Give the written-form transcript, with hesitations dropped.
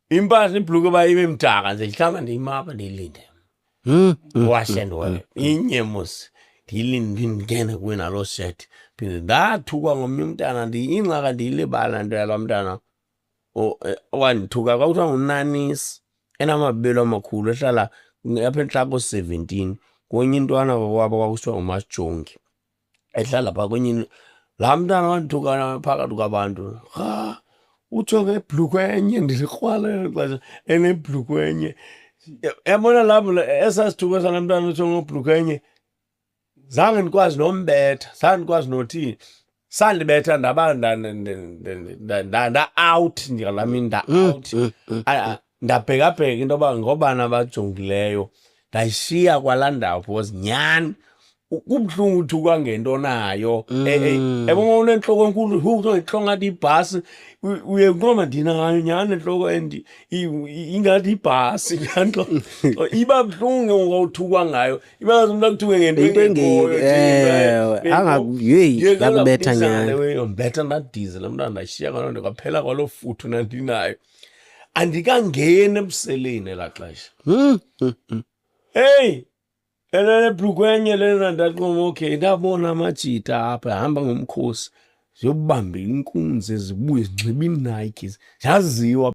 Impahla ibhluke uba ibe mdaka nje, ihlamba ndiyimapa ndiyilinde. Wash and wear. Inye mos ndiyilinde ndingene kuye naloo shirt. Phinde ndathukwa ngomnye umntana, ingxaka ndiyilibala nto yalaa mntana owandithuka, kwakuthiwa nguNanisi, enamabele amakhulu, ehlala apha entla ko-17, kwenye intwana kokwabo kwakusithiwa nguMasijongi, ehlala phaa kwenye. Laa mntana wandithuka phakathi kwabantu, ha, utsho ngebhlukhwe enye, ndilikrwala elo xesha, enebhlukhwe enye. Yabona lapho esaa sithuko salaa mntana utsho ngebhlukhwe enye, zange ndikwazi nombetha, zange ndikwazi nothini. Sandibetha ndaba nda-out ngalaa mini, nda-out. Ndabhekabheka into yoba ngobani abajongileyo, ndayishiya kwalaa ndawo because nyhani kubuhlungu uthukwa ngento nayo. Yabona unentloko enkulu, hu, kuthiwa yintloko ngathi ibhasi, uye kunqoma ndinayo nyhani entloko and ingathi ibhasi nyhani. Iba buhlungu ke ngoku uthukwa ngayo, iba ngathi umntu akuthuke ngento into engekhoyo, ewe, yeyi, yakubetha nyhani. Yondibetha ndadize laa mntana, ndashiya kwaloo nto, kwaphela kwaloo futhu nandinayo. Andikangeni ebuseleni elaa xesha. Heyi, enenebhlukhwe enye lena, ndaqoma okay, ndabona amajita apha ehamba ngomkhosi, ziyobamba inkunzi, zibuye zinxiba iiNike, zaziwa.